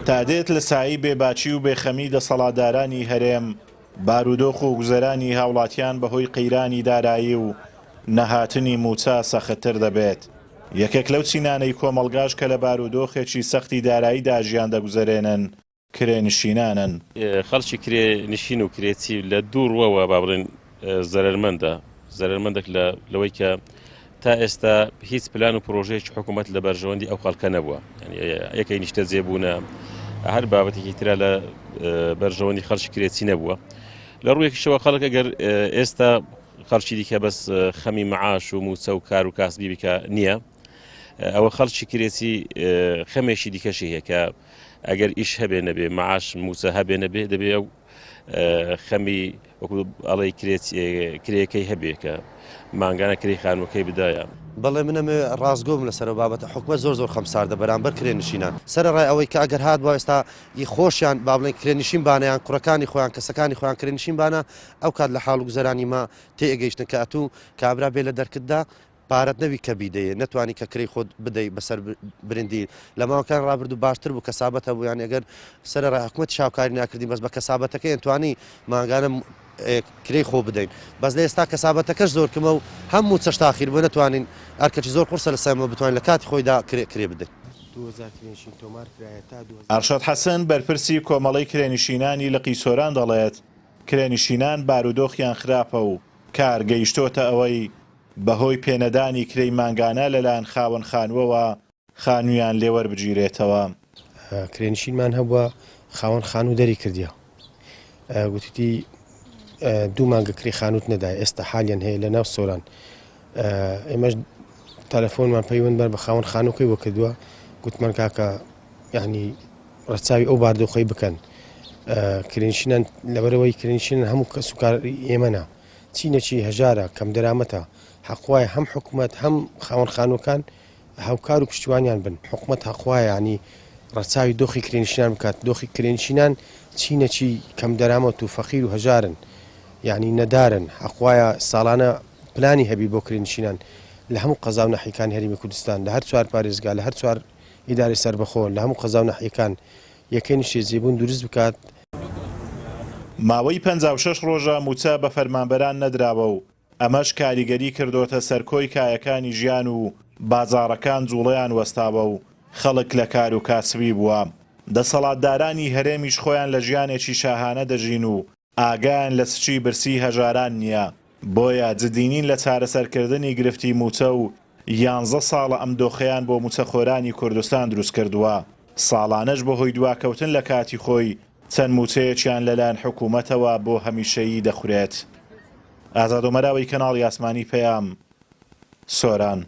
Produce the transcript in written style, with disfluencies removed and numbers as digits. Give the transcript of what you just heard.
تا دێت لە سایەی بێباکی و بێخەمی دەسەڵاتدارانی هەرێم، بارودۆخ و گوزەرانی هاوڵاتیان بەهۆی قەیرانی دارایی و نەهاتنی مووچە سەختتر دەبێت. یەکێک لەو چینانەی کۆمەڵگاش کە لە بارودۆخێکی سەختی داراییدا ژیان دەگوزەرێنن، کرێنشینانن. خەڵکی کرێ نشین و کرێچی لە دوو ڕووەوە با بڵێن زەرەرمەندە، زەرەرمەندێک لە لەوەی کە تا ئێستا هیچ پلان و پرۆژەیەکی حکوومەت لە بەرژەوەندی ئەو خەڵکە نەبووە یەکەی نیشتەجێ بوونە هەر بابەتێکی ترا لە بەرژەوەندی خەڵکی کرێچی نەبووە لە ڕوویەکیشەوە خەڵک ئەگەر ئێستا خەڵکی دیکە بەس خەمی معاش و موچە و کار و کاسبی بکە نییە ئەوە خەڵکی کرێچی خەمێکی دیکەشی هەیە کە ئەگەر ئیش هەبێ نەبێ معاش موچە هەبێ نەبێ دەبێ ئەو خەمی وەکو ئەڵێی کرێکەی هەبێ کە مانگانە کرێی خانووەکەی بدایە. بەڵێ من ئەمەوێ ڕاستگۆ بم لەسەر ئەو بابەتە حکومەت زۆر زۆر خەمساردە بەرامبەر کرێنشینان سەرەڕای ئەوەی کە ئەگەر هاتبا ئێستا ی خۆشیان با بڵێین کرێنشین بانە یان کوڕەکانی خۆیان کەسەکانی خۆیان کرێنشین بانە ئەو کات لە حاڵ و گوزەرانی مە تێئەگەیشتن کە ئەتوو کابرا بێ لە دەرکتدا پارەت نەبی کە بیدەیێ نەتوانی کە کرێی خۆت بدەی بەسەر برندی لە ماوەکان ڕابردوو باشتر بوو کەسابەت هەبوو یانی ئەگەر سەرەڕای حکومەتیش هاوکاری ناکردین بەس بە کەسابەتەکەی ئەتوانی مانگانە کرێی خۆ بدەین بەس لە ئێستا کەسابەتەکەش زۆر کمە و هەم مووچەش تاخیر بووە نەتوانین ئەرکەکی زۆر قورسە لەسەر ئێمە بتوانین لە کاتی خۆیدا کرێ کرێ بدەین. ئارشاد حەسەن، بەرپرسی کۆمەڵەی کرێنشینانی لقی سۆران دەڵێت، کرێنشینان بارودۆخیان خراپە و کار گەیشتۆتە ئەوەی بەهۆی پێنەدانی کرێی مانگانە لەلایەن خاوەن خانووەوە خانوویان لێ وەربگیرێتەوە. کرێنشینمان هەبووە خاوەن خانوو دەری کردیە گوتیتی دوو مانگە کرێی خانووت نەدایە ئێستا حالیان هەیە لە ناو سۆران ئێمەش تەلەفۆنمان پەیوەندمان بە خاوەن خانووکەی وە کردووە گوتمان کاکە یعنی ڕەچاوی ئەو باردۆخەی بکەن کرێنشینان لەبەرەوەی کرێنشینان هەموو کەس و کار ئێمەە چینێکی هەژارە، کەمدەرامەتە، حەقوایە هەم حکومەت هەم خاوەن خانووەکان هاوکار و پشتیوانیان بن، حکومەت حەقوایە یانی ڕەچاوی دۆخی کرێنشینان بکات، دۆخی کرێنشینان چینێکی کەمدەرامەت و فەقیر و هەژارن یانی نەدارن، حەقوایە ساڵانە پلانی هەبی بۆ کرێنشینان لە هەموو قەزا و ناحیەکانی هەرێمی کوردستان لە هەر چوار پارێزگا لە هەر چوار ئیدارەی سەربەخۆ لە هەموو قەزا و ناحیەکان یەکەی نیشتەجێبوون دروست بکات. ماوەی 56 ڕۆژە مووچە بە فەرمانبەران نەدراوە و ئەمەش کاریگەری کردۆتە سەر کۆی کایەکانی ژیان و بازاڕەکان جوڵەیان وەستاوە و خەڵک لە کار و کاسبی بووە. دەسەڵاتدارانی هەرێمیش خۆیان لە ژیانێکی شاهانە دەژین و ئاگایان لە سکی برسی هەژاران نییە، بۆیە جدی نین لە چارەسەرکردنی گرفتی مووچە و یانزە ساڵە ئەم دۆخەیان بۆ مووچەخۆرانی کوردستان دروستکردووە، ساڵانەش بەهۆی دواکەوتن لە کاتی خۆی چەند مووچەیەکیان لەلایەن حکوومەتەوە بۆ هەمیشەیی دەخورێت. ئازاد ئۆمەراوی کەناڵی ئاسمانی پەیام، سۆران.